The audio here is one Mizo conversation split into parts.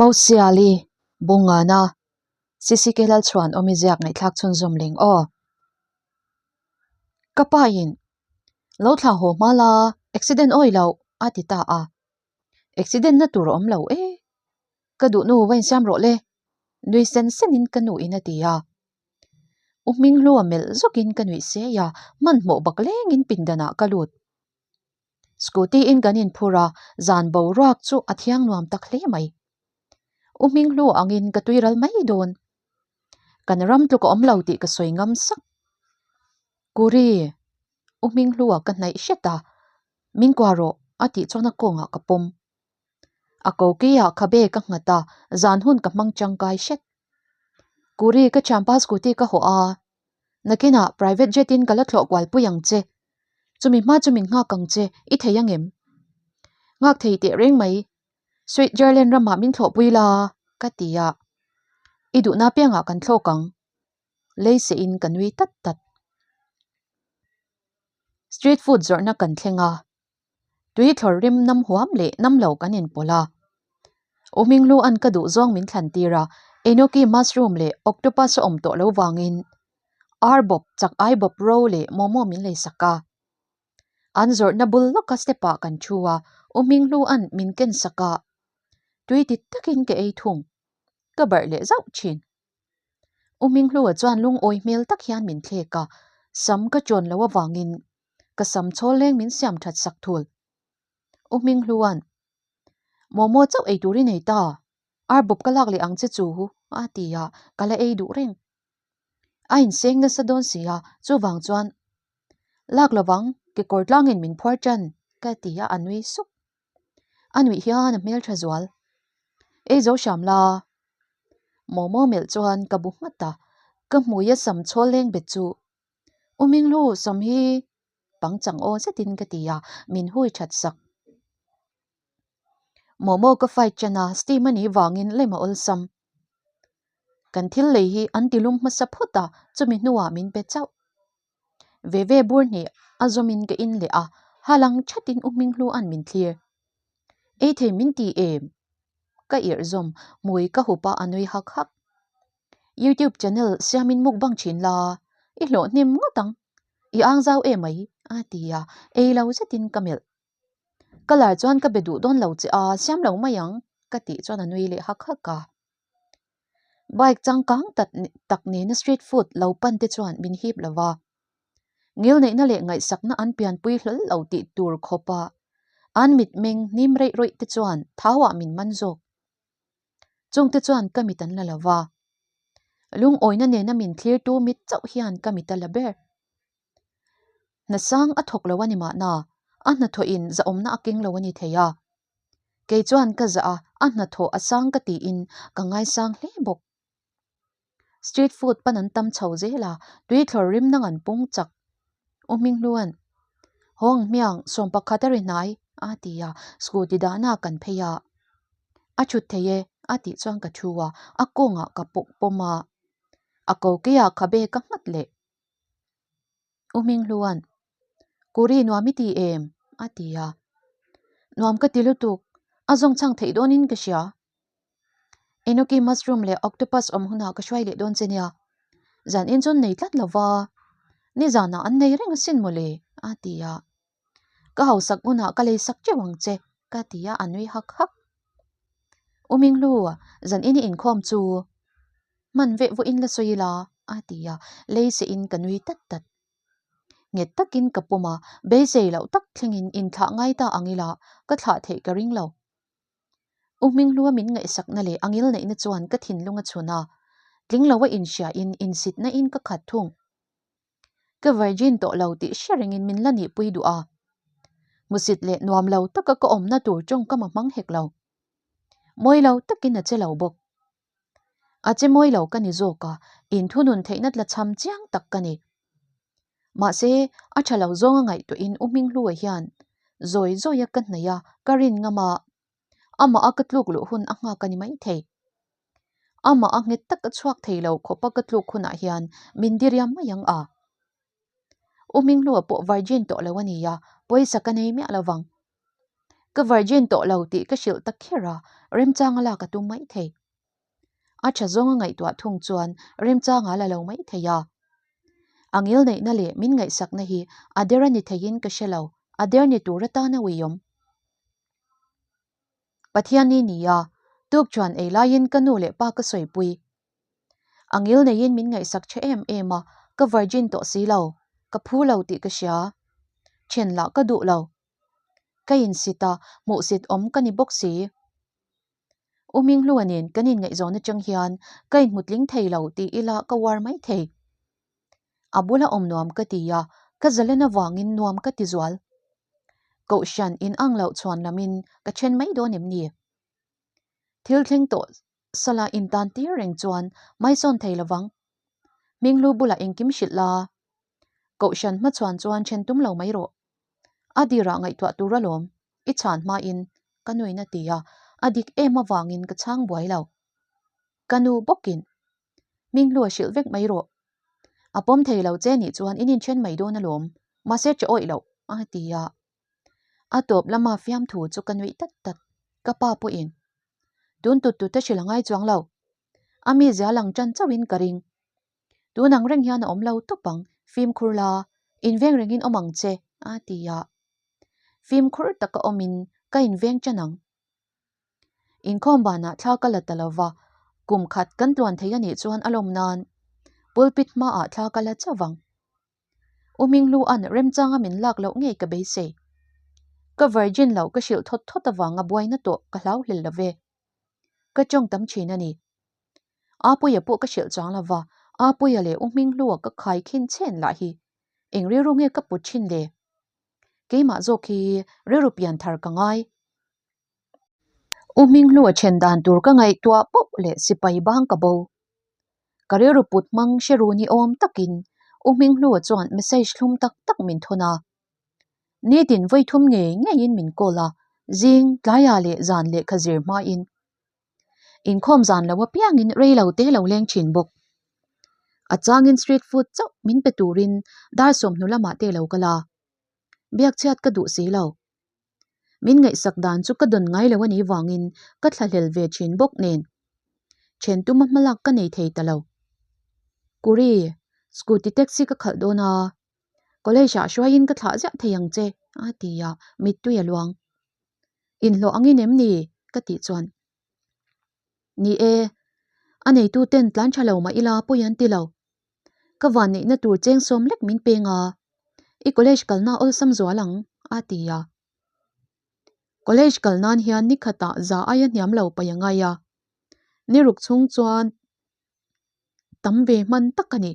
Mosiali, Bungana, CCK Lalchhuan awmi ziak ngaihthlak chhunzawm leng aw. Ka pa in, Lo thla haw hma la, accident awi loh, a ti ta a. Accident na tur a awm lo e. Ka duh nu va insiam rawh le, nui sen sen in ka nu in a ti a. U Hminghlua melh zawk in ka nuih sei a, hmanhmawh bak leng in pindan ah ka lut. Scooty in kan inphur a, zan boruak chu a thiang nuam tak hle mai. U Hminghlu angin ka tui ral mai dawn. Kan ram tluk a awm lo tih ka sawi ngam sak. Kuri, U Hminghlua ka hnaih hret a, min kuah rawh a tih chuan a kawngah ka pawm. A koki ah khabe ka nghat a, zan hun ka hmang tangkai hret. Kuri, ka thianpa scooty ka hawh a, nakinah private jet in ka la thlawh kual pui ang che. Chumi hma chu min nghak ang che, i thei angem? Nghak thei teh reng mai, Switzerland ramah min thlawhpui la, ka ti a. I duhna piangah kan thlawk ang. Lei seh in ka nui tat tat. Street food zawrhna kan thleng a, tui thlawr rim nam huam leh nam lo kan inpawlh a. U Hminglu an ka duh zawng min thlan tir a, Enoki mushroom leh octopus a awm tawh lo vangin ar bawp, chak ai bawp ro leh momo min lei sak a. An zawrhna bul lawka step ah kan thu a, U Hminglu an min ken sak a, tui ti takin ka ei thung. Ka barh leh zauh thin. U Hminghlua chuan lungawi hmel tak hian min thlek a, sam ka chawn loh avangin ka sam chhawl leng min siam that sak thul. U Hminghlua'n, Momo chauh ei tur i nei ta, ar bawp ka lak leh ang che chu, a ti a, ka la ei duh reng. A inseng nasa dawn si a, chuvang chuan, Lak lovang, kekawr tlangin min phuar tan, ka ti a, a nui sup. A nuih hian a hmeltha zual. Ei zo hram la. Momo melh chuan ka bu nghat a, ka hmui a sam chhawl leng bet chu. U Minglu, sawm hi pangchang aw zetin ka ti a, min hui that sak. Momo ka fight ṭan a, steam a nih vangin lem a awlsam. Kan thil lei hi an ti lum hmasa phawt a, chumi hnuah min pe chauh. Ve ve bur hnih a zawmin ka in leh a, ha lang thatin U Hminghlua'n min thlir. Ei thei min ti em? Ka irh zawm, hmui ka hup a, a nui hak hak. Youtube channel siamin mukbang thin la, i hlawh hnem ngawt ang, i ang zau em mai, a ti a, ei lo zetin ka melh. Ka lar chuan ka be duh dawn lo che a, siam lo mai ang, ka tih chuan a nui leh hak hak a. Bike changkang tak tak nena street food lo pan te chuan min hip lo va. Ngilneihna leh ngaihsakna an pianpui hlawl lo tih tur khawpa an mitmeng hnim reih rawih te chuan thauah min man zawk. Chungte chuan ka mit an la lo va. Lungawina nena min thlirtu mit chauh hian ka mit a la ber. Hna sang a thawk lo a ni mahna, a hnathawhin zahawmna a keng lo a ni thei a. Kei chuan ka zah a, a hnathawh a sang ka tiin ka ngaisang hle bawk. Street food pan an tam chho zel a, tui thlawr rim nang an pung chak. U Hminghlua'n, Hawng hmiang, sawm pakhat a ri hnai, a ti a, scooty dahna kan phei a. A thut thei e, a tih chuan ka thu a, a kawngah ka pawh pawm a. A ko keiah khabe ka nghat leh. U Hminghlua'n, Kuri nuam i ti em? a ti a. Nuam ka ti lutuk, a zawng chhang theih dawnin ka hria. Enoki mushroom leh octopus awm hunah ka hruai leh dawn che nia. Zan in chu an nei tlat lo va, nizanah an nei reng asin mawle, a ti a. Ka hausak hunah ka lei sak teuh ang che, ka ti a, a nui hak hak. U Minghlu, zan in i inkhawm chu hman veh vawiin la sawi ila, a ti a, lei seh in ka nui tat tat. Nghet takin ka pawm a, beisei loh tak thlengin inthlah ngai ta ang ila ka thlah theih ka ring lo. U Hminghlua min ngaihsakna leh a ngilneihna chuan ka thinlung a chhun a, tling loa inhriain insitna in ka khat thung. Ka virgin tawh lo tih hre rengin min la nihpui duh a. Hmusit leh nuam lo taka ka awmna tur tawngkam a hmang hek lo. Mawi lo takin a che lo bawk. A che mawi lo ka ni zawk a, inthunun theihna tla chham chiang tak ka ni. Mahse, a tha lo zawnga ngaihtuahin U Hminghlua hian zawi zawia ka hnaih a, ka rin ngam a, amah a ka tluk luh hun a nghak a ni maithei. Amah a nghet taka chhuak thei lo khawpa ka tluk hunah hian min diriam mai ang a. U Hminghlua pawh virgin tawh lo a ni a, pawisa ka nei miah lo vang. Ka virgin tawh lo tih ka hrilh ta kher a, remchang a lak a tum mai thei. A tha zawng a ngaihtuah thung chuan remchang a la lo mai thei a. A ngil neihna leh min ngaihsakna hi a der a ni theiin ka hre lo, a der ni tur atana uiawm. Pathian i ni a, tuk chuan ei laiin ka nu leh pa ka sawipui. A ngil neiin min ngaihsak tha em em a, ka virgin tawh si lo, ka phu lo tih ka hria. Then lah ka duh lo. Ka insit a, hmuhsit awm ka ni bawk si. U Hminghlua nen kan inngaihzawn atang hian ka inhmutling thei lo tih ila ka uar mai thei. A bula awm nuam ka ti a, ka zalen avangin nuam ka ti zual. Kohhran in ang loh chhuan lamin ka then mai dawn em ni? Thil thleng tawh sala intan tir reng chuan hmaisawn thei lovang. Hminghlu bulah engkim hrilh la, Kohhran hmachhuan chuan then tum lo mai rawh. A dirah ngaihtuah tur alawm, i chhan hmain ka nuin a ti a, a dik em avangin ka chhang buai lo. Ka nu bawkin Hminghlu a hrilh vek mai rawh. A pawm thei lo che nih chuan in inthen mai dawn alawm, mahse che awih loh, a ti a. A tawp lama fiamthu chu ka nuih tat tat, ka pa pawhin tun tut tut a hrilh a ngai chuang lo. A mizia lang tan chauhin ka ring. Tun ang reng hian a awm lo tawp ang, fimkhur la, inveng rengin awm ang che, a ti a. Fimkhur taka awmin ka inveng tan ang. Inkhawm banah thla ka la ta lo va, kum khat kan tluan thei a nih chuan a lawm nan pulpit hmaah thla ka la chauh vang. U Hminghlua'n remchanga min lak loh ngei ka beisei. Ka virgin loh ka hrilh thawt thawt avanga buaina tawh ka hlau hlel lo ve. Ka tawng tam thin a ni. Apuia pawh ka hrilh chuang lo va, Apuia leh U Hminghlua ka khai khin chhen lah hi eng rilru nge ka put thin le? Keimah zawk hi rilru pian thar ka ngai. U Hminghlua then dan tur ka ngaihtuah poh leh sipai bang ka bo. Ka rilru put hmang hre ru ni awm takin U Hminghlua chuan message thlum tak tak min thawn a. Nitin vawi thum ngei ngeiin min call a, zing, tlaiah leh zan lehkha zir hmain. Inkhawm zan lo apiangin rei lo te lo leng thin bawk. A changin street food chauh min pe turin dar sawmhnu lamah te lo kal a. Biakchhiat ka duh si lo. Min ngaihsak dan chu ka dawn ngai lo a nih vangin ka thlahlel ve thin bawk nen. Then tuma hmalak ka nei thei ta lo. Kuri, scooty taxi ka khalh dawn a, college ah hruaiin ka thlah ziah thei ang che, a ti a, mittui a luang. Inhlawh angin em ni? ka tih chuan. Ni e, a neitu ten tlan tha lo mah ila pawi an ti lo. Ka van neihna tur cheng sawm lek min peng a, i college kalna awlsam zual ang, a ti a. College kal nan hian ni khatah za aia hniam lo paih a ngai a, ni ruk chhung chuan tam ve hman tak a ni.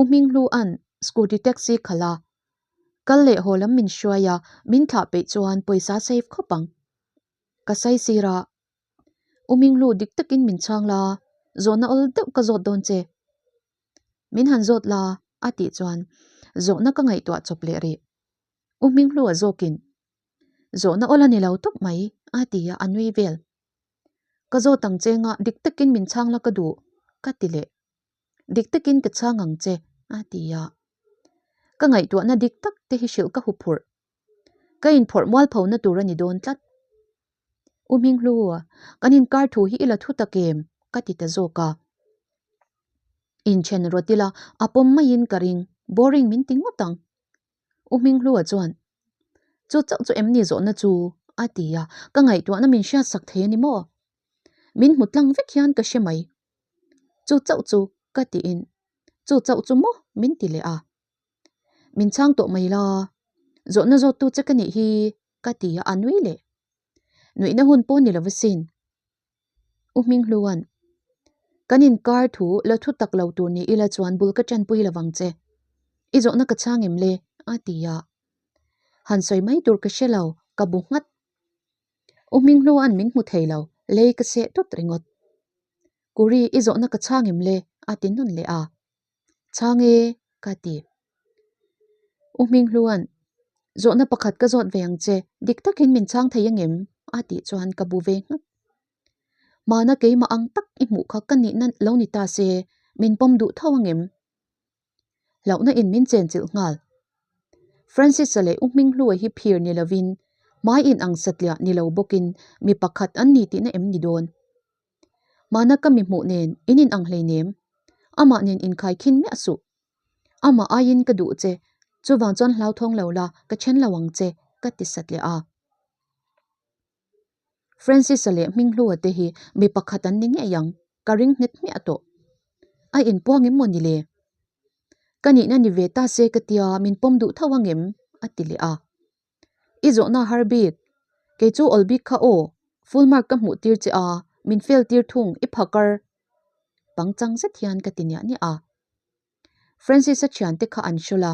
U Hminghlua'n scooty taxi khalh a, kal leh haw lam min hruai a, min thlah peih chuan pawisa save khawp ang. Ka sai sir a, U Minghlu dik takin min chhang la, zawhna awl deuh ka zawt dawn che. Min han zawt la, a tih chuan zawhna ka ngaihtuah chawp leh rih. U Minghlu a zawkin, Zawhna awl a ni lo tawp mai, a ti a, a nui vel. Ka zawt ang che nga dik takin min chhang la ka duh, ka ti leh. Dik takin ka chhang ang che, a ti a. Ka ngaihtuahna dik tak te hi hrilh ka huphurh. Ka inphawrh mualphona tur a ni dawn tlat. U Hminghlu, kan inkar thu hi i la thu tak em? ka ti ta zawk a. Inthen rawt ila a pawm maiin ka ring, boring min ti ngawt ang. U Hminghlua chuan, Chu chauh chu em ni zawhna chu? a ti a, ka ngaihtuahna min hriatsak thei a ni maw? Min hmu tlang vek hian ka hre mai. Chu chauh chu ka tiin, Chu chauh chu maw? min ti leh a. Min chhang tawh mai la, zawhna zawttu che ka nih hi ka ti a, a nui leh. Nuihna hun pawh ni lo asin. U Hminghlua'n, Kan inkar thu la thu tak lo tur ni ila chuan bul ka tanpui lo vang che. I zawhna ka chhang em le? a ti a. Han sawi mai tur ka hre lo, ka bu nghat. U Hminghlua'n min hmu thei lo, lei ka seh tut ringawt. Kuri, i zawhna ka chhang em le? a ti nawn leh a. Chhang e, ka ti. U Hminghlua'n, Zawhna pakhat ka zawt ve ang che, dik takin min chhang thei angem? a tih chuan ka bu ve nghat. Hmana keimah ang tak i hmuh kha ka nihna lo ni ta se, min pawm duh tho angem? Hlauhna in min chenchilh nghal. Francis-a leh U Hminghlua hi phir ni lovin Hmai in ang satliah ni lo bawkin mi pakhat an ni tihna em ni dawn? Hmana ka mi hmuh nen in in ang hleinem. Amah nen inkhai khin miah suh. Amah aiin ka duh che, chuvang chuan hlauthawng lo la, ka then lo ang che, ka ti satliah a. Francis-a leh Hminghlua te hi mi pakhat an ni ngei ang, ka ring nghet hmiah tawh. A inpuang em maw ni le? Ka nihna ni ve ta se ka tia min pawm duh tho ang em? a ti leh a. I zawhna har bik, kei chu awl bik kha aw, full mark ka hmuh tir che a, min fail tir thung, i phakar. Pangchang zet hian ka ti niah niah a. Francis-a thiante kha an hrawlh a,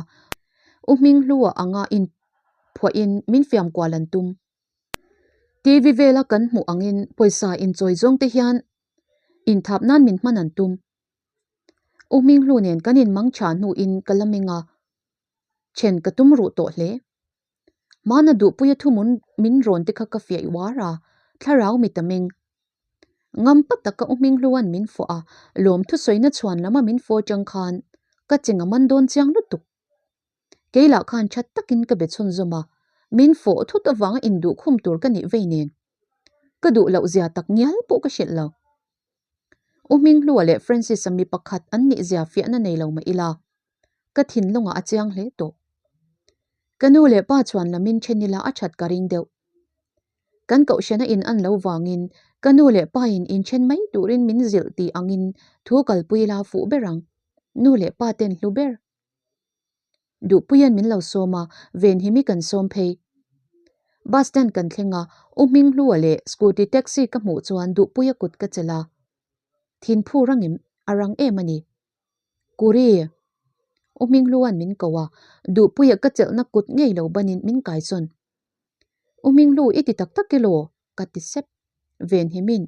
U Hminghlua anga inphuahin min fiam kual an tum. TV vela kan hmuh angin pawisa inchawi zawng te hian inthap nan min hman an tum. U Hminghlu nen kan inmang tha hnuin ka la meng a, then ka tum ruh tawh hle. Hmana duhpuia thumun min rawn te kha ka fiah uar a, thlarau mit a meng. Ngam pa taka U Hminghluan min fawh a, lawm thusawina chhuan lama min faw chang khan ka cheng a man dawn chiang lutuk. Kei lah khan that takin ka be chhunzawm a, min fawh thut avanga induh khum tur ka nih vei nen. Ka duh loh zia tak ngial pawh ka hrilh lo. U Hminghlua leh Francis-a mi pakhat an nih zia fiahna nei lo mah ila, ka thinlungah a chiang hle tawh. Ka nu leh pa chuan lamin then ila a that ka ring deuh. Kan kohhrana in an lo vangin ka nu leh pa in inthen mai turin min zilh tih angin thu kalpui ila fuh ber ang. Nu leh pa ten hlu ber. Duhpuia'n min lo sawm a, Venhimi kan sawm phei. Bus stand kan thleng a, U Hminghlua leh scooty taxi ka hmuh chuan Duhpuia kut ka chelh a. Thinphu rangim a rang em a ni. Kuri! U Hminghlua'n min ko a, Duhpuia ka chelhna kut ngei lo banin min kaisawn. U Hminghlu i ti tak tak elaw? ka ti sep. Venhimin,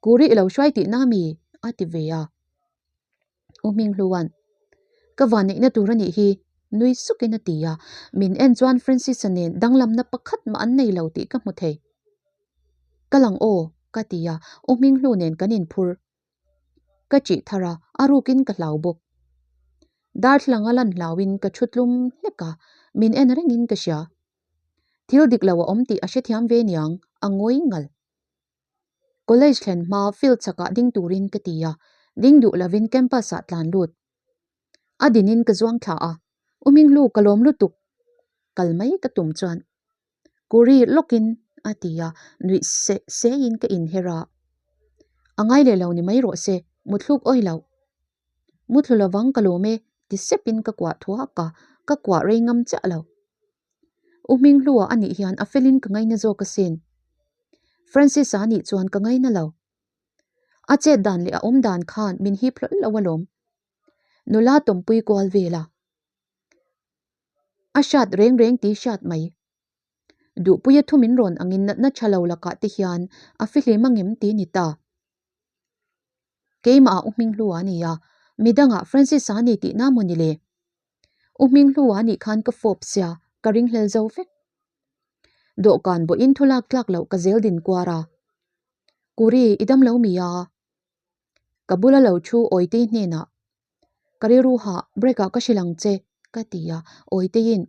Kuri i lo hruai tihna mi? a ti ve a. U Hminghlua'n, Ka vanneihna tur a nih hi, nui sukin a ti a, min en chuan Francis-a nen danglamna pakhat mah an nei lo tih ka hmu thei. Ka lang aw, ka ti a, U Hminghlu nen kan inphur. Ka ṭih thar a, a rukin ka hlau bawk. Darthlalang a lan hlauin ka ṭhu tlum hlek a, min en rengin ka hria. Thil dik lo a awm tih a hrethiam ve niang, a ngawi ngal. College thlen hma field chakah ding turin ka ti a, ding duh lovin campus ah tlan lut. A dinin ka zuang thla a, U Minghlu ka lawm lutuk. Kal mai ka tum chuan Kuri lawkin a ti a, nuih se seiin ka inher a. A ngai leh lo ni mai rawh se, muthluk awi loh. Muthlu lovang ka lawm e ti sepin ka kuah thuak a, ka kuah rei ngam chiah lo. U Hminghlua a nih hian a felin ka ngaina zawk asin. Francis-a nih chuan ka ngaina lo. A chet dan leh a awm dan khan min hip hlawl lo alawm. Nula tawmpui kual vel a. A hriat reng reng ti hriat mai. Duhpuia thu min rawn angin natna tha lo lakah te hian a fihlim angem ti ni ta. Keimah ah U Hminghlua a ni a, midangah Francis-a a ni tihna maw ni le? U Hminghlua a nih khan ka fawp sia, ka ringhlel zo vek. Dawhkan bawhin thu lak tlak loh ka zel din kuar a. Kuri, i dam lo mi a? Ka bula lo thu Awitei hnenah, Ka rilru hah, break ah ka hrilh ang che, ka ti a, Awiteiin,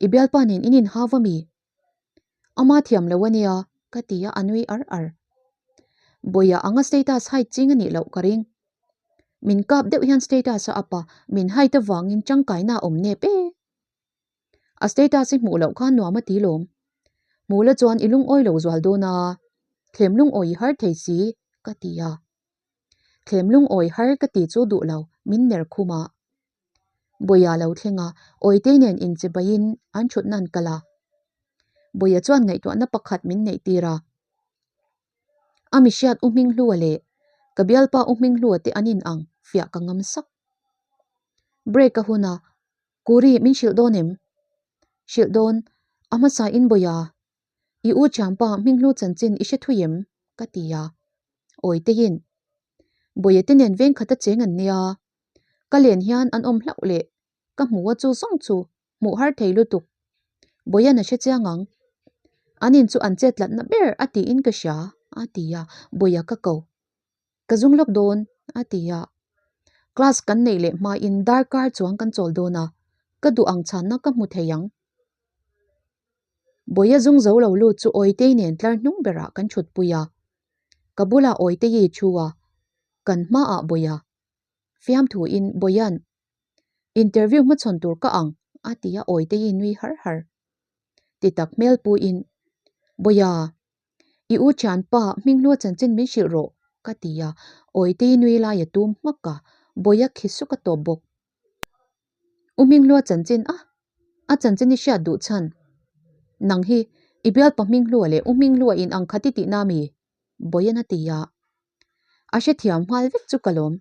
I bialpa nen in inhau va mi? Ama thiam lo a nia, ka ti a, a nui ar ar. Bawiha anga status hide ching a nih loh ka ring. Min kap deuh hian status a up a, min hide avangin tangkaina a awm nep e. A status i hmuh loh khan nuam a ti lawm. Hmuh la chuan i lungawi lo zual dawn a, thlem lungawi i har thei si, ka ti a. Thlem lungawi har ka ti chu duh lo, min ner khum a. Bawiha lo thleng a, Awitei nen inchibaiin an thutna an kal a. Bawiha chuan ngaihtuahna pakhat min neih tir a. A mihriat U Hminghlua leh ka bialpa U Hminghlua te an in ang fiah ka ngam sak. Break a hun a, Kuri min hrilh dawn em? Hrilh dawn, a hmasa in Bawiha, i u thianpa Hminghlu chanchin i hre thui em? ka ti a. Awiteiin, Bawiha te nen veng khat a cheng an nia, Ka len hian an awm hlauh leh ka hmu a chu zawng chu hmuh har thei lutuk. Bawian a hre chiang ang. An in chu an chet tlatna ber a tiin ka hria a ti a, Bawia ka ko. Ka zung lawk dawn a ti a. Class kan neih leh hmain darkar chuang kan chawl dawn a, ka duh ang chhanna ka hmu thei ang. Bawia zung zo lo lut chu Awitei nen tlar hnung berah kan thutpui a. Ka bulah Awitei thu a, kan hmaah Bawia. Fiamthuin Bawia'n, Interview hmachhawn tur ka ang, a ti a Awitei nui har har. Ti tak hmel puin, Bawia, i u thianpa hminghlua chanchin min hrilh rawh, ka ti a, Awitei nui lai a tum hmak a, Bawia khi suk a tawp bawk. U Hminghlua chanchin a, a chanchin i hriat duh chhan. Nang hi i bialpa Hminghlua leh U Hminghlua in ang khat i tihna mi? Bawian a ti a. A hrethiam nghal vek chu ka lawm.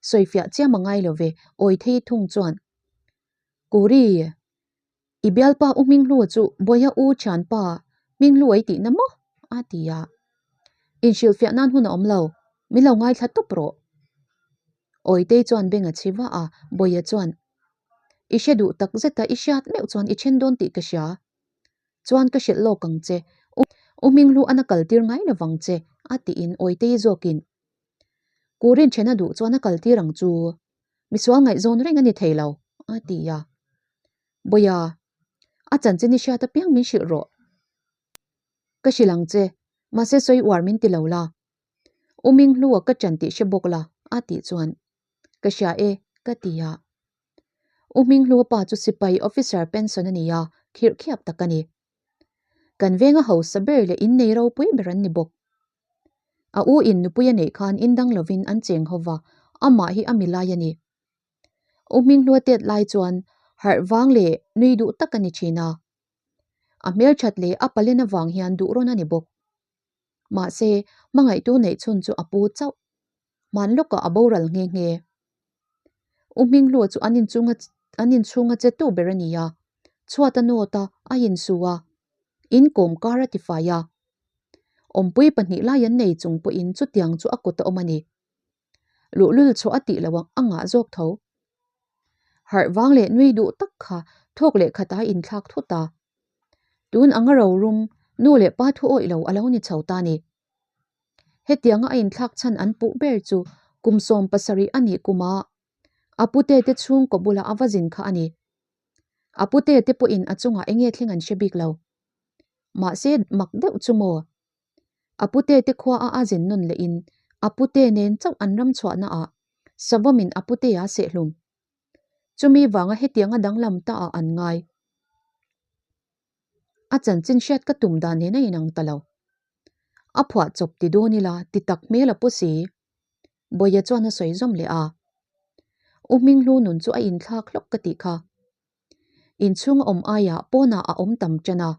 Sawifiah chiam a ngai lo ve, awi thei thung chuan. Kuri, i bialpa U Hminghlua chu Bawia U thianpa Hminghlua i tihna maw? a ti a. Inhrilhfiah nan hun a awm lo, min lo ngaithla tawp rawh. Awitei chuan beng a chhi vah a, Bawia chuan, I hre duh tak zet a, i hriat meuh chuan i then dawn tih ka hria. Chuan ka hrilh lawk ang che, U Hminghlu an a kal tir ngai lo vang che, a tiin Awitei zawkin, Kurin then a duh chuan a kal tir ang chu, misual ngaihzawn reng a ni thei lo, a ti a. Bawia, a chanchin i hriat apiang min hrilh rawh. Ka hrilh ang che, mahse sawi uar min ti lo la. U Minghlua ka ṭan tih hre bawk la, a tih chuan, Ka hria e, ka ti a. U Minghlua pa chu sipai officer pension a ni a, khirh khiap tak a ni. Kan venga hausa ber leh innei ropui ber an ni bawk. A u in nupui a neih khan indang lovin an cheng ho va, amah hi a milai a ni. U Hminghlua tet lai chuan harh vang leh nui duh tak a ni thin a. A hmelthat leh a palen avang hian duh rawn a ni bawk. Mahse, hmangaihtu neih chhun chu a pu chauh. Hman lawkah a boral nghe nghe. U Hminghlua chu an inchunga an inchhunga che tu ber a ni a, chhuat a nawt a, a insu a, in kawm kar a tifai a. Awmpui pahnih lai an nei chung pawhin chutiang chu a kut a awm a ni. Luhlul chhuah a tih loh ang a ngah zawk tho. Harh vang leh nui duh tak kha thawk leh khat a inthlak thut a. Tun anga rorum nu leh pa thu awih lo a lo ni chho ta ni. Hetianga a inthlak chhan an puh ber chu kum 70 a nih kuma a pute te chhungkaw bula a va zin kha a ni. A pute te pawhin a chungah enge thleng an hre bik lo. Mahse mak deuh chu maw? A pute te khua a a zin nawn lehin a pute nen chauh an ram chhuahna ah savawmin a pute a sehhlum. Chumi vanga hetianga danglam ta ah an ngai. A chanchin hriat ka tum dan nen a inang ta lo. A phuah chawp ti dawn ila ti tak hmel a pu si. Bawia chuan a sawi zawm leh a. U Hminghlu nun chu a inthlak hlawk ka tih kha. Inchhung a awm aiah pawnah a awm tam ṭan a.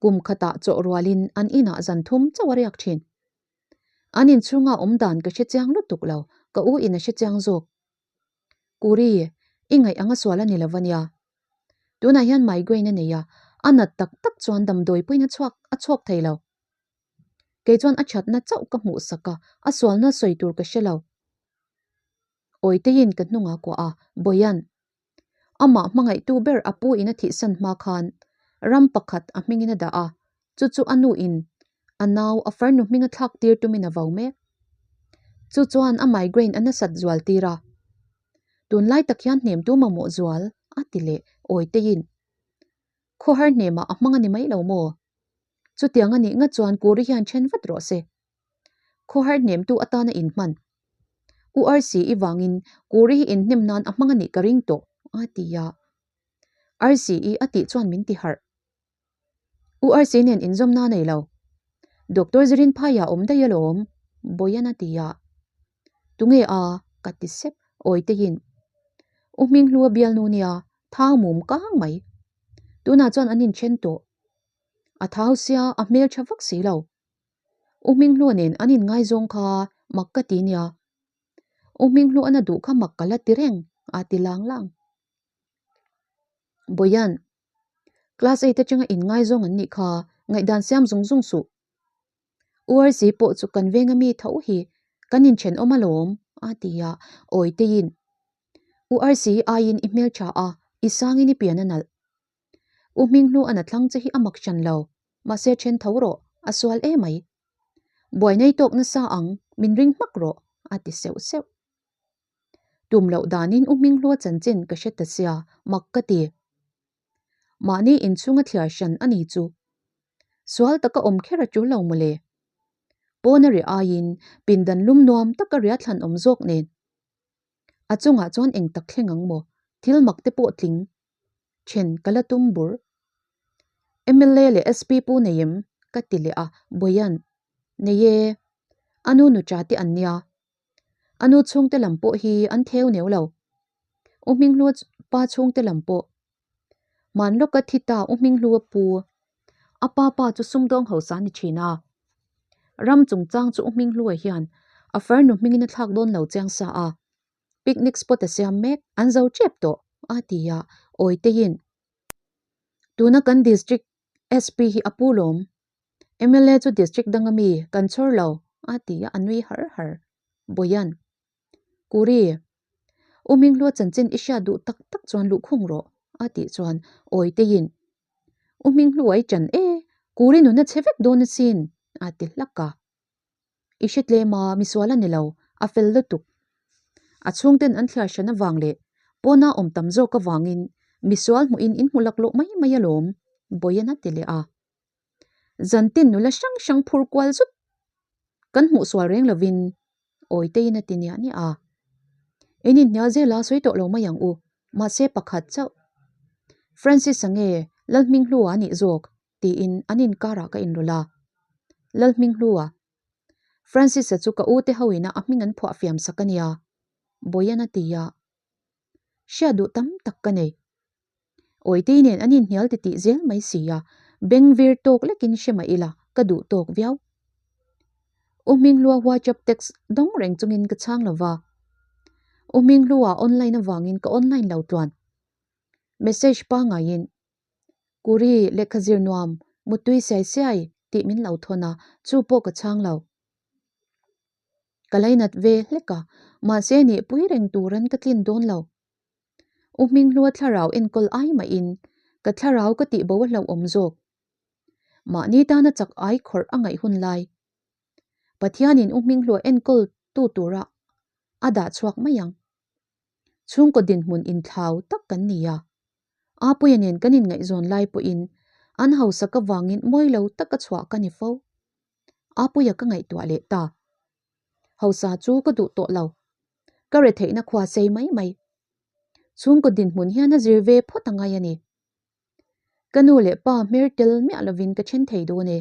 Kum khatah chawh rualin an inah zan thum chauh a riak thin. An inchhunga awm dan ka hre chiang lutuk lo, ka u in a hre chiang zawk. Kuri, i ngaih anga sual a ni lo ania. Tunah hian migraine a nei a, a nat tak tak chuan damdawi pawhin a chhuak a chhawk thei lo. Kei chuan a thatna chauh ka hmuh sak a, a sualna sawi tur ka hre lo. Awiteiin ka hnungah kuah a, Bawian, Amah hmangaihtu ber a pu in a thihsan hma khan ram pakhat a hmingin a dah a, chu chu a nu in a nau a farnu hming a thlak tir tumin a vo mek. Chu chuan a migraine a nasat zual tir a. Tunlai tak hian hnemtu mamawh zual a ti leh awiteiin khawhar hnemah a hmang a ni mai lo maw? Chutiang a nih ngat chuan Kuri hian then vat rawh se. Khawhar hnemtu atana inhman. U Arsi i vangin Kuri hi inhnem nan a hmang a nih ka ring tawh, a ti a. Arsi i a tih chuan min ti harh. U Arsi nen inzawmna a nei lo. Doctor Zirin phaiah awm daih alawm, Bawian a ti a. Tunge a? ka ti sep, Awiteiin. U Hminghlua bialnu nia, thang mum kang mai. Tunah chuan an inthen tawh. A thau sia, a hmeltha vak si lo. U Hminghlua nen an inngaizawng kha mak ka ti nia. U Hminghlua na duh kha mak ka la ti reng, a ti lang lang. Bawian, Class eight atanga inngaizawng an nih kha ngaihdan siam zung zung suh. U Arsi pawh chu kan venga mi tho hi kan inthenawm alawm, a ti a, Awiteiin, U Arsi aiin i hmeltha a, i sangin i pian a nalh. U Hminghlu a na thlang che hi a mak hran lo, mahse then tho rawh, a sual e mai. Buai nei tawk nasa ang, min ring hmak rawh, a ti seuh seuh. Tum loh danin U Hminghlua chanchin ka hre ta sia, mak ka ti. Mahni inchhunga thliar hran a ni chu. Sual taka awm kher a tul lo mawle. Pawn a riah aiin pindan lum nuam taka riah thlan awm zawk nen. A chungah chuan eng tak thleng ang maw? Thil mak te pawh tling then ka la tum bur. Mla leh SP pu nei em? Ka ti leh a, Bawian, Nei e, a nu nucha te an nia. A nu chhungte lam pawh hi an theu neu lo. U Hminghlua pa chhungte lam pawh. Hman lawka thi ta U Hminghlua pu. A pa pa chu sumdawng hausa a ni thin a. Ram chungchang chu U Hminghlua hian a farnu hmingin a thlak dawn lo chiang sa a. Picnic spot a siam mek, an zo tep tawh, a ti a, Awiteiin. Tuna kan district SP hi a pu lawm. Mla chu district danga mi kan chhawr lo, a ti a, a nui har har. Bawian. Kuri, U Hminghlua chanchin i hriat duh tak tak chuan luhkhung rawh, a tih chuan Awiteiin, U Hminghlua i ṭan e, Kuri nun a chhe vek dawn asin, a ti hlak a. I hre tlem a, misual a ni lo, a fel lutuk. A chhungten an thliar hran avang leh pawna awm tam zawk avangin misual hmuhin in hmu laklawh mai mai alawm, Bawian a ti leh a. Zantin nula hrang hrang phur kual zut kan hmuh sual reng lovin Awiteiin a ti niah niah a. In inhnial zela sawi tawh lo mai ang u, mahse pakhat chauh. Francis-a nge Lalhminghlua a nih zawk? tiin an inkarah ka inrawlh a. Lalhminghlua, Francis-a chu ka u te ho ina a hming an phuah fiam sak a nia, Bawian a ti a. Hriat duh tam tak ka nei. Awitei nen an inhnial titih zel mai si a, beng vir tawk lekin hre mah ila ka duh tawk viau. U Hminghlua WhatsApp text dawng reng chungin ka chhang lo va. U Hminghlua online avangin ka online lo tluan. Message pangaiin Kuri, lehkha zir nuam, muttui siai siai tih min lo thawn a, chu pawh ka chhang lo. Ka lainat ve hlek a, mahse nihpui reng turin ka tlin dawn lo. U Hminghlua thlarau enkawl ai mahin ka thlarau ka tih bo a hlauhawm zawk. Mahni tana chak ai khawrh a ngaih hun lai. Pathianin U Hminghlua enkawl tu tura a dah chhuak mai ang. Chhungkaw dinhmun inthlau tak kan ni a. Apuia nen kan inngaihzawn lai pawhin an hausak avangin mawi lo taka chhuah ka ni fo. Apuia ka ngaihtuah leh ta. Hausa chu ka duh tawh lo. Ka retheihna khua sei mai mai. Chhungkaw dinhmun hian a zir ve phawt a ngai a ni. Ka nu leh pa hmer tel miah lovin ka then thei dawn e.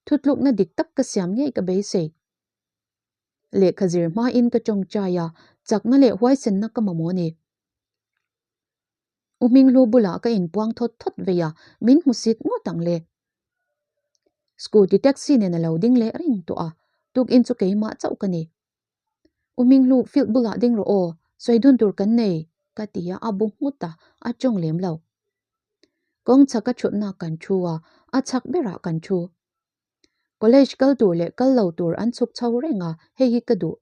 Thutlukna dik tak ka siam ngei ka beisei. Lehkha zir hmain ka tawngtai a, chakna leh huaisenna ka mamawh a ni. U Hminghlu bulah ka inpuang thawt thawt vei a, min hmusit ngawt ang le. Scooty taxi nen a lo ding leh reng tawh a, tukin chu keimah chauh ka ni. U Hminghlu field bulah ding rawh aw, sawi dun tur kan nei, ka ti a, a bu nghut a, a tawng lem lo. Kawng chhaka thutna kan thu a, a chhak berah kan thu. College kal tur leh kal lo tur an chhuk chho reng a, hei hi ka duh.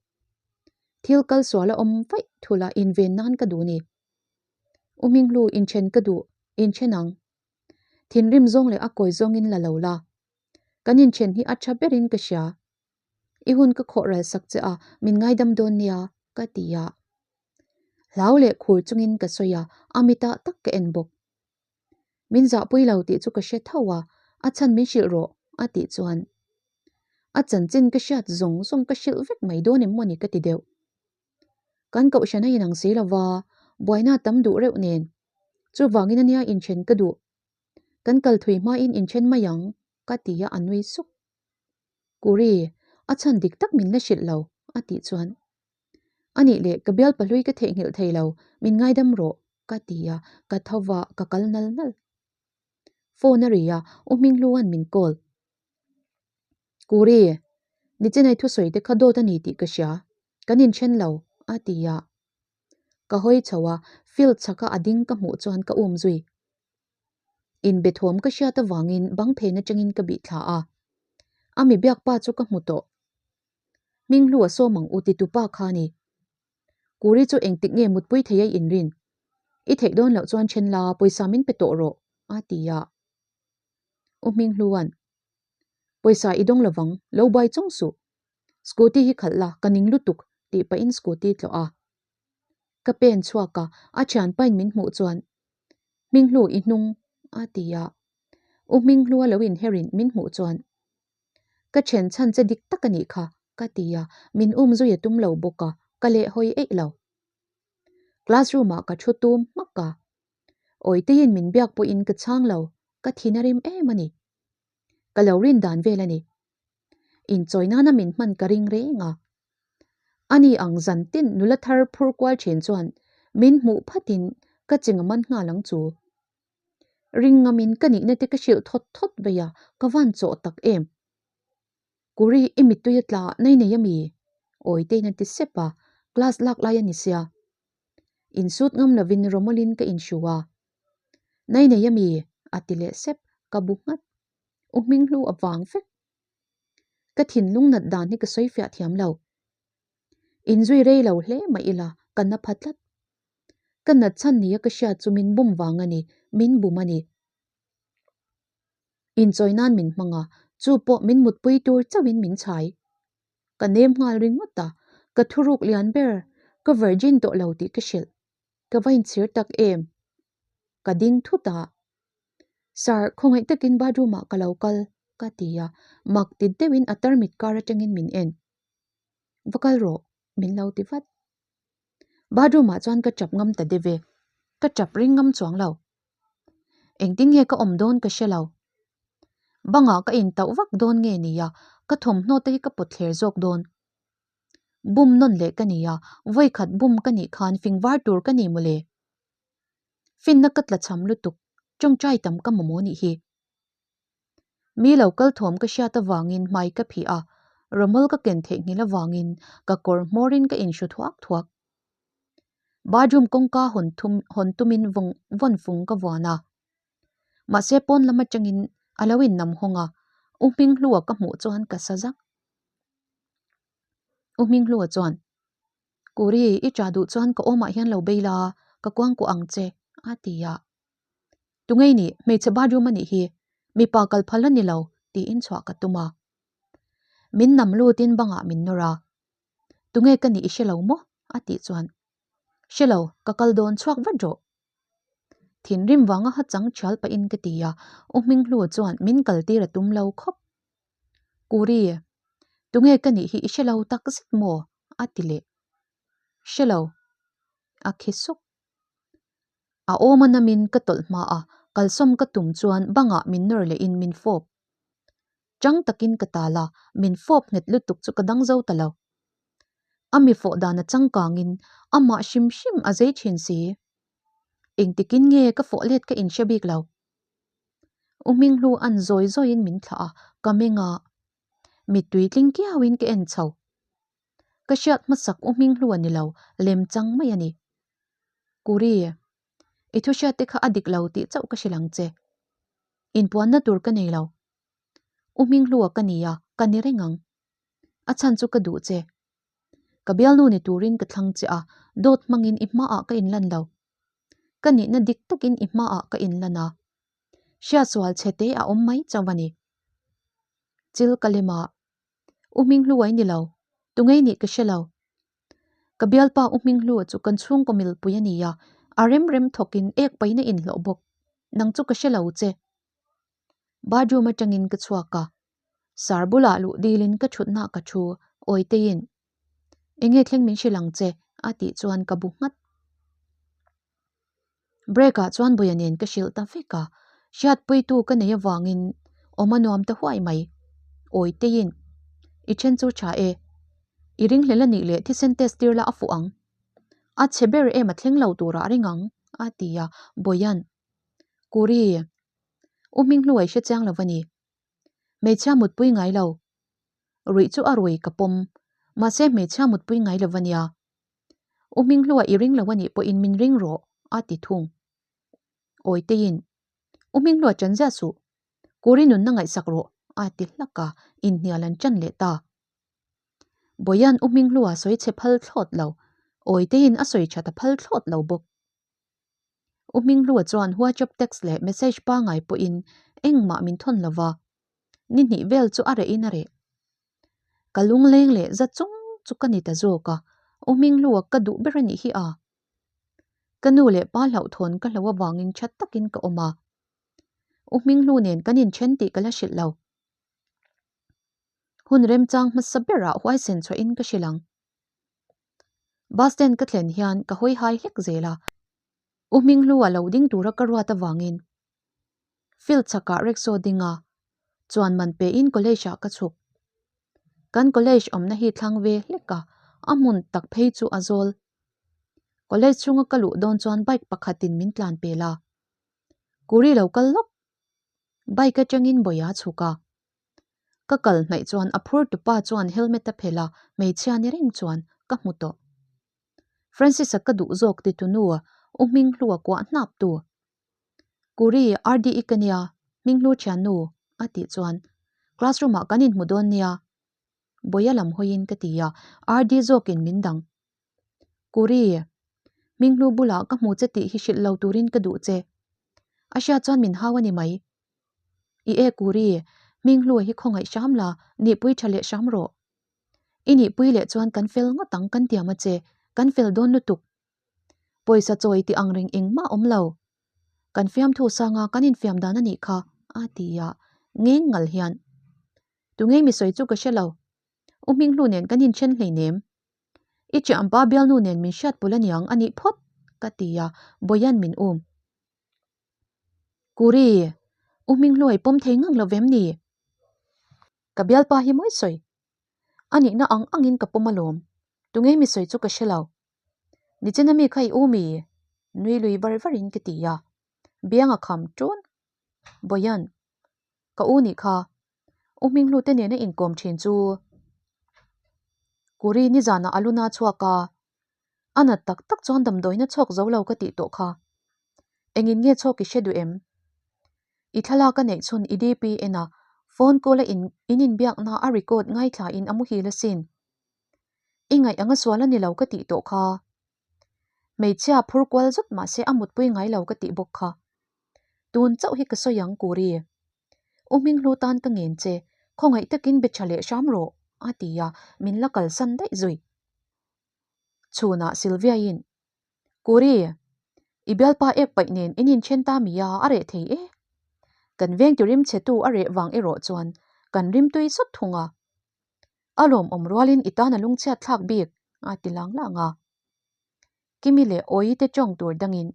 Thil kal sual a awm vaih thul a, inven nan ka duh ni. U Hminghlu, inthen ka duh, inthen ang. Thinrim zawng leh a kawi zawngin la lo la. Kan inthen hi a tha berin ka hria. I hun ka khawh ral sak che a, min ngaidam dawn nia, ka ti a. Hlau leh khur chungin ka sawi a, a mitah tak ka en bawk. Min zahpui lo tih chu ka hre tho a, a chhan min hrilh rawh, a tih chuan. A chanchin ka hriat zawng zawng ka hrilh vek mai dawn em mawni ka ti deuh. Kan kohhran a inang si lova, buaina tam duh reuh nen. Chuvangin ania inthen ka duh. Kan kal thui hmain inthen mai ang, ka ti a, a nui suk. Kuri, a chhan dik tak min la hrilh lo, a tih chuan. A nih leh, ka bial pahlui ka theihnghilh thei lo, min ngaidam rawh, ka ti a, ka tho va, ka kal nal nal. Phone a ri a, U Hminghlua'n min call. Kuri, Nichinai thusawi te kha dawt a ni tih ka hria, kan inthen lo, a ti a. Ka hawi chho a, field chhaka a ding ka hmuh chuan ka um zui. Inbe thawm ka hriat avangin bang phen atangin ka bih thla a, a mi biak pa chu ka hmu tawh. Hminghlu a sawm ang u titu pa kha ni. Kuri chu engtik nge mutpui thei a inrin? I theih dawn loh chuan then la, pawisa min pe tawh rawh, a ti a. U Hminghlua'n, Pawisa i dawng lovang, lo buai chung suh. Scooty hi khalh la, ka ning lutuk, tih pahin scooty tlawh a. Ka pen chhuak a, a thianpain min hmuh chuan, Hminghlu i hnung, a ti a. U Hminghlua lo inherin min hmuh chuan, Ka then chhan che dik tak a nih kha, ka ti a, min um zui a tum lo bawk a, ka lehhawi eih lo. Classroom ah ka thu tum hmak a, Awiteiin min biak pawhin ka chhang lo, ka thin a rim em a ni. Ka lo rin dan vel a ni. Inchawi nana min hman ka ring reng a. Ani ang zan tin nula thar phur kual thin chuan min hmuh phatin ka ching a man nghal ang chu. Ring ngamin ka nihna te ka hrilh thawt thawt vei a, ka van chawh tak em. Kuri i mittui a tla nei nei a mi? Awitein a ti sep a, class lak lai a ni sia. Insut ngam lovin rawmawlin ka inhru a. Nei nei a mi? A ti leh sep, ka bu nghat. U Hminghlu a vang vek. Ka thinlung nat dan hi ka sawi fiah thiam lo. Inzui rei lo hle mah ila ka na pha tlat. Ka nat chhan nia ka hriat chu min bum vang a ni, min bum a ni. Inchawi nan min hmang a, chu pawh min mutpui tur chauhin min chhai. Ka nem nghal ringawt a, ka thuruk lian ber, ka virgin tawh lo tih ka hrilh. Ka va inchhir tak em? Ka ding thut a. Sir, khawngaih takin bathroom ah ka lo kal, ka ti a, mak ti deuhin a tarmit kar atangin min en. Va kal rawh, min lo ti vat. Bathroom ah chuan ka tap ngam ta deuh e, ka tap ring ngam chuang lo. Engtin nge ka awm dawn ka hre lo. Bangah ka intauh vak dawn nge nia, ka thawmhnaw te hi ka pawt thler zawk dawn. Bum nawn leh ka nia, vawikhat bum ka nih khan fing var tur ka ni mawle. Finna ka tla cham lutuk, tawngtai tam ka mamawh nih hi. Mi lo kal thawm ka hriat avangin hmai ka phih a, rawmawl ka ken theihnghilh avangin ka kawr hmawrin ka inhru thuak thuak. Bathroom kawngka hawn thum hawn tumin vawng vawn fung ka vuan a. Mahse pawn lam atangin a lo innam hawng a, U Hminghlua ka hmuh chuan ka sa zak. U Hminghlua chuan, Kuri, i ṭah duh chuan ka awmah hian lo bei la, ka kuangkuah ang che, a ti a. Tungei nih, hmeichhe bathroom a nih hi, mipa kal phal a ni lo, tiin chhuah ka tum a. Min nam lutin bangah min nawr a. Tunge ka nih i hre lo maw? a tih chuan, Hre lo, ka kal dawn chhuak vat rawh. Thinrim vanga ha chang thial pahin ka ti a, U Hminghlu chuan min kaltir a tum lo khawp. Kuri, tunge ka nih hi i hre lo tak zet maw? a ti leh. Hre lo, a khi suk. A awm a namin ka tawlh hma a, kalsawm ka tum chuan bangah min nawr lehin min fawp. Chang takin ka tal a, min fawp nghet lutuk chu ka dang zo ta lo. A mi fawh dan a changkangin amah hrim hrim a zei thin si. Engtikin nge ka fawh let ka inhre bik lo. U Hminghlu an zawi zawiin min thlah a, ka meng a. Mittui tling kiauin ka en chho. Ka hriat hmasak U Hminghlu a ni lo, lem chang mai a ni. Kuri, i thu hriat te kha a dik lo tih chauh ka hrilh ang che. Inpuanna tur ka nei lo. U Hminghlua ka ni a, ka ni reng ang. A chhan chu ka duh che. Ka bialnu ni turin ka thlang che a, dawt hmangin i hmaah ka inlan lo. Ka nihna dik takin i hmaah ka inlan a. Hriatsual chhe te a awm mai chauh a ni. Chil ka lem a, U Hminghlua i ni lo, tungei nih ka hre lo. Ka bialpa U Hminghlua chu kan chhungkaw milpui a ni a, a rem rem thawkin ek paina inhlawh bawk. Nang chu ka hre lo che. Bathroom atangin ka chhuak a, sar bulah luh dilin ka thutna ka thu, Awiteiin, Enge thleng min hrilh ang che? a tih chuan ka bu nghat. Break ah chuan Buia nen ka hrilh ta vek a, hriatpuitu ka nei avangin awm a nuam ta huai mai. Awiteiin, I then chu tha e, i ringhlel a nih leh thisen test tir la a fuh ang. A chhe ber em a thleng lo turah a ring ang, a ti a, Buia'n, Kuri, U Hminghluai hre chiang lo va ni. Hmeichhia mutpui ngai lo. Ruih chu a rui ka pawm. Mahse hmeichhia mutpui ngai lo va nia. U Hminghluai i ring lo a nih pawhin min ring rawh, a ti thung. Awiteiin, U Hminghluai ṭan ziah suh. Kuri nunna ngaihsak rawh, a ti hlak a, inhnial an ṭan leh ta. Bawia'n U Hminghluai sawi chhe phal thlawt lo. Awiteiin a sawi ṭhat a phal thlawt lo bawk. U Hminghlua chuan WhatsApp text leh message pangai pawhin engmah min thawn lo va, ni hnih vel chu a rehin a reh. Ka lungleng leh za chung chu ka ni ta zawk a, U Hminghlua ka duh ber a nih hi a. Ka nu leh pa hlauhthawn ka hlo avangin tha takin ka awm a. U Hminghlu nen kan inthen tih ka la hrilh lo. Hun remchang hmasa berah huaisen chhuahin ka hrilh ang. Bus stand ka thlen hian ka hawi hai hlek zel a, U Hminghlu a lo ding tura ka ruat avangin field chhakah rickshaw ding a, chuan man pein college ah ka chhuk. Kan college awmna hi thlang ve hlek a, a hmun tak phei chu a zawl. College chhunga ka luh dawn chuan bike pakhatin min tlan pel a, Kuri lo kal lawk. Bike atangin Bawia chhuk a. Ka kal hnaih chuan a phur tupa chuan helmet a phelh a, hmeichhia ni reng chuan ka hmu tawh. Francis-a ka duh zawk ti tunu U Hminghlu-a kuah hnap tu. Kuri, RDE ka nia, Hminghlu thiannu, a tih chuan classroom-ah kan inhmu dawn nia. Bawia lam hawiin ka ti a, RD zawkin min dang. Kuri, Hminghlu bulah ka hmu che tih hi hrilh lo turin ka duh che. A hriat chuan min hau a ni mai. I e Kuri, Hminghlua hi khawngaih hram la, nihpui tha leh hram rawh. I nihpui leh chuan kan fel ngawt ang kan tiam a che, kan fel dawn lutuk. Pawisa chawi tih ang reng engmah awm lo. Kan fiamthu sanga kan infiam dan a nih kha, a ti a, ngeng ngal hian. Tunge mi sawi chu ka hre lo. U Hminghlu nen kan inthen hleinem. I chiahpa bialnu nen min hriat pawlh a niang a nih phawt, ka ti a, Bawia'n min um. Kuri, U Hminghluai pawm thei ngang lo vem ni? Ka bialpa hi mawi sawi. A nihna ang angin ka pawm alawm. Tunge mi sawi chu ka hre lo. Nichina mi kha i u mi? Nui lui var varin ka ti a. Biang a kham ṭun. Bawia'n, Ka u nih kha. U Hminghlu te nena inkawm ṭhin chu. Kuri nizanah a luna chhuak a. A nat tak tak chuan damdawina chhawk zo lo ka tih tawh kha. Engin nge chhawk i hre duh em? I thlalak a neih chhun i DP en a, phone call a in in inbiakna a record ngaithla in a muhil asin. I ngaih anga sual a ni lo ka tih tawh kha. Hmeichhia phur kual zut mahse a mutpui ngai lo ka tih bawk kha. Tun chauh hi ka sawi ang Kuri. U Hminghlu tan ka ngen che, khawngaih takin be tha leh hram rawh, a ti a, min la kalsan daih zui. Chhunah Sylvia-in, Kuri, i bialpa ek paih nen in inthen ta mi a, a reh thei e. Kan veng ti rim chhetu a reh vang erawh chuan kan rim tui sawt thung a. A lawmawm rualin i tan a lungchhiat thlak bik, a ti lang lang a. Kimi leh Awii te tawng tur dangin,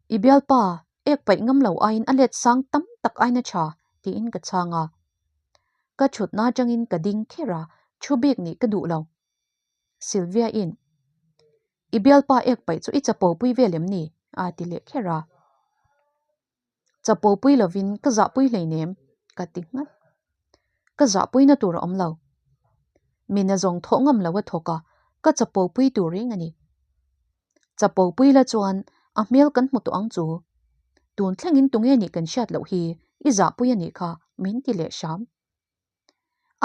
I bialpa, ek paih ngam lo aiin a let sang tam tak aiin a tha, tiin ka chhang a. Ka thutna atangin ka ding kher a, thu bik nih ka duh lo. Sylvia-in, I bialpa ek paih chu i chapo pui vel em ni? a ti leh kher a. Chapo pui lovin ka zahpui hleinem, ka ti nghat. Ka zahpuina tur a awm lo. Mina zawng thawh ngam lo a thawk a, ka chapo pui tur reng a ni. Chapo pui la chuan a hmel kan hmu tawh ang chu. Tun thlengin tunge nih kan hriat loh hi i zahpui a nih kha min ti leh hram.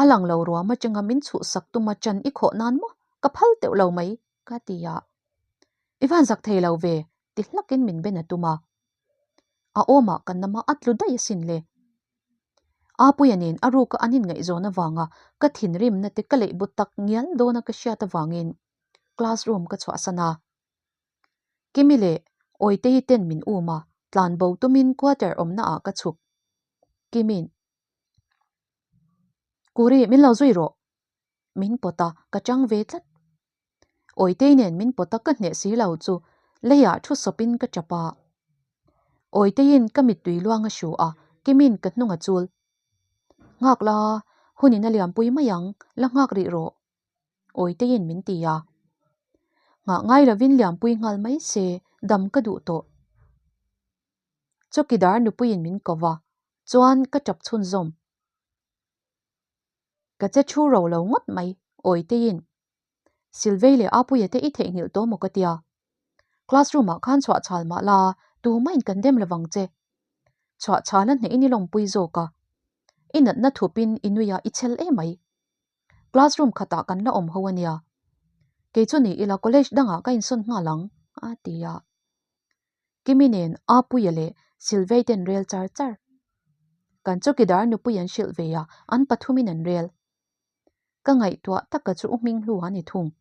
A lang lo ruam atanga min chhuhsak tuma chan i khawh nan maw ka phal teuh lo mai ka ti a. I van zak thei lo ve ti hlakin min ben a tum a. A awmah ka nama a tlu daih asin le. Apuia nen a ruka an inngaihzawn avanga ka thinrimna te ka leih bu tak ngial dawna ka hriat avangin classroom ka chhuahsan a. Kimi leh Awiteii ten min um a, tlanbo tumin quarter awmna ah ka chhuk. Kimi'n. Kuri, min lo zui rawh. Min pawt a, ka chang ve tlat. Awitei nen min pawt a ka hneh si lo chu leiah thu sawpin ka tap a. Awiteiin ka mittui luang a hru a, Kimi'n ka hnung a chul. Nghak la, hunin a liampui mai ang, la nghak rih rawh. Awiteiin min ti a. Nghah ngai lovin liampui nghal mai se, dam ka duh tawh. Chawkidar nupuiin min ko va, chuan ka tap chhunzawm. Ka che thu ro lo ngawt mai, Awiteiin. Silvei leh Apuia te i theihnghilh tawh maw ka tia. Classroom ah khan chhuah chhal mah la, tumahin kan dem lovang che. Chhuah chhal a hnehin i lawmpui zawk a. I natna thupin i nui a, i chhel emai. Classroom khatah kan la awm ho a nia. Kei chu ni ila college dangah ka insawn nghal ang, a ti a. Kimi nen Apuia leh Silvei ten rel char char. Kan chawkidar nupui an hrilh ve a, an pathumin an rel. Ka ngaihtuah taka chu U Hminghlu a ni thung.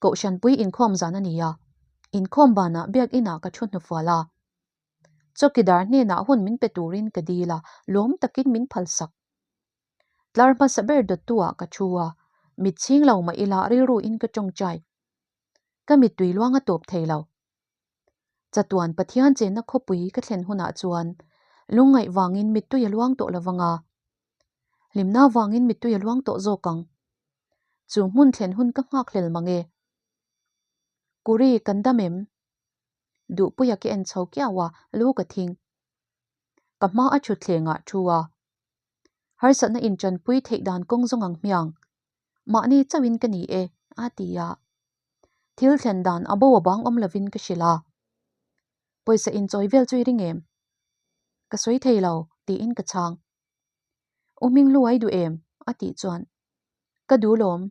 Kohhranpui inkhawm zan a ni a, inkhawm banah biakinah ka thu hnufual a. Chawkidar hnenah hun min pe turin ka dil a, lawm takin min phalsak. Tlar hmasa ber dawttu ah ka thu a, mit chhing lo mah ila rilru in ka tawngtai. Ka mittui luang a tawp thei lo. Chatuan Pathian chenna khawpui ka thlen hunah chuan lungngaih vangin mittui a luang tawh lo vang a, hlimna vangin mittui a luang tawh zawk ang. Chu hmun thlen hun ka nghak hlel mang e. Kuri, kan dam em? Duhpuia ka en chho kiau a, lu ka thing. Ka hma a thutthleng ah thu a. Harsatna intanpui theih dan kawng zawng ang hmiang. Mahni chauhin ka ni e, a ti a. Thil thlen dan a bo a bang awm lovin ka hrilh a. Pawisa inchawi vel chu i ring em? Ka sawi thei lo, tiin ka chhang. U Hmingluai duh em? a tih chuan, Ka duh lawm.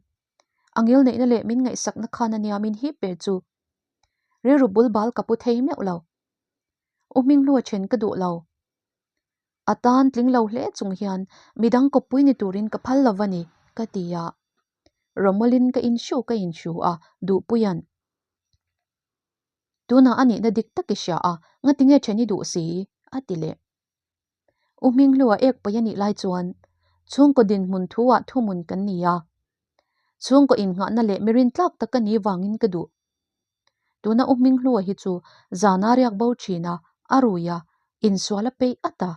A ngil neihna leh min ngaihsakna khan a nia min hip ber chu. Rilru bul bal ka pu thei meuh lo. U Hminghlua then ka duh lo. A tan tling lo hle chung hian midang kawppui ni turin ka phal lo va ni, ka ti a. Rawmawlin ka inhru ka inhru a, Duhpuia'n. Tunah a nihna dik tak i hria a, ngatinge then i duh si? a ti leh. U Hminghlua ek pawi a nih lai chuan chhungkaw dinhmun thu ah thuhmun kan ni a, chhungkaw innghahna leh mirin tlak tak ka nih vangin ka duh. Tuna U Hminghlua hi chu zana riak bo thin a, a rui a, insual a peih at a.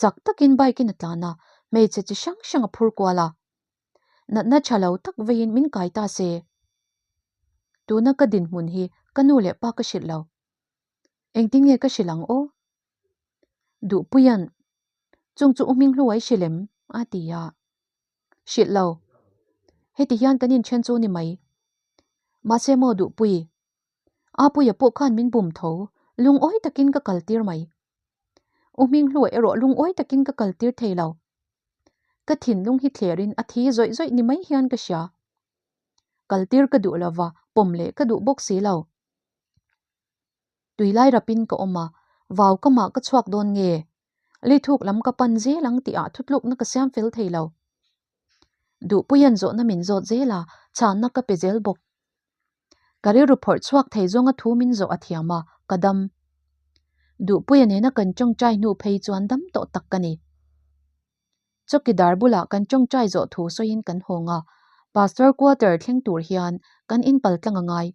Chak takin bike in a tlan a, hmeichhe chi hrang hrang a phur kual a. Natna tha lo tak veiin min kai ta se. Tuna ka dinhmun hi ka nu leh pa ka hrilh lo. Engtin nge ka hrilh ang aw? Duhpuia'n, Chung chu U Hminghluai hrilh em? a ti a. Hrilh lo. Heti hian kan inthen chu ni mai. Mahse maw Duhpui? Apuia pawh khan min bum tho, lungawi takin ka kaltir mai. U Hminghluai erawh lungawi takin ka kaltir thei lo. Ka thinlung hi thlerin a thi zawih zawih ni mai hian ka hria. Kaltir ka duh lova, pawm leh ka duh bawk si lo. Tui lai rapin ka awm a, vau ka mah ka chhuak dawn nge? Lithuk lam ka pan zel ang tihah thutlukna ka siam fel thei lo. Duhpuia'n zawhna min zawt zel a, chhanna ka pe zel bawk. Ka rilru phawrh chhuak thei zawnga thu min zawh a thiam a, ka dam. Duhpuia nena kan tawngtai hnu phei chuan dam tawh tak ka ni. Chawkidar bulah kan tawngtai zawh thu sawiin kan hawng a, Pastor quarter thleng tur hian kan inpal tlang a ngai.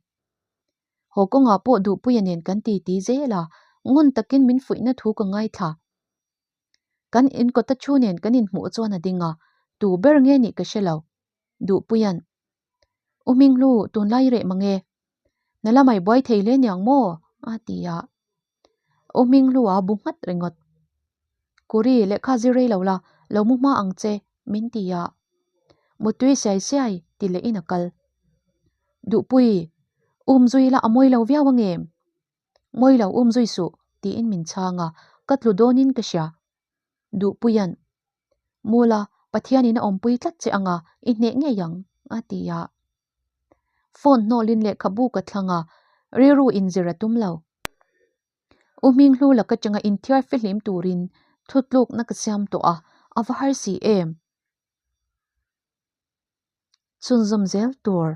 Haw kawngah pawh Duhpuia nen kan ti ti zel a, ngun takin min fuihna thu ka ngaithla. Kan inkawta thu nen kan inhmuh chuan a ding a, tu ber nge nih ka hre lo. Duhpuia'n, U Hminghlu, tunlai reh mang e. Na lamai buai thei hle niang maw? a ti a. U Hminghlua bu nghat ringawt. Kuri, lehkha zir rei lo la, lo mu hma ang che, min ti a. Muttui siai siai ti leh in a kal. Duhpui, um zui la a mawi lo viau ang em? Mawi lo um zui suh, tiin min chhang a, ka tlu dawnin ka hria. Duhpuia'n, Mula, Pathianin a awmpui tlat che ang a, i hneh ngei ang, a ti a. Phone hnawlin lehkhabu ka thlang a, rilru inzir a tum lo. U Hminghlu laka changa inthiar fihlim turin thutlukna ka siam tawh a, a va har si em? Chhunzawm zel tur.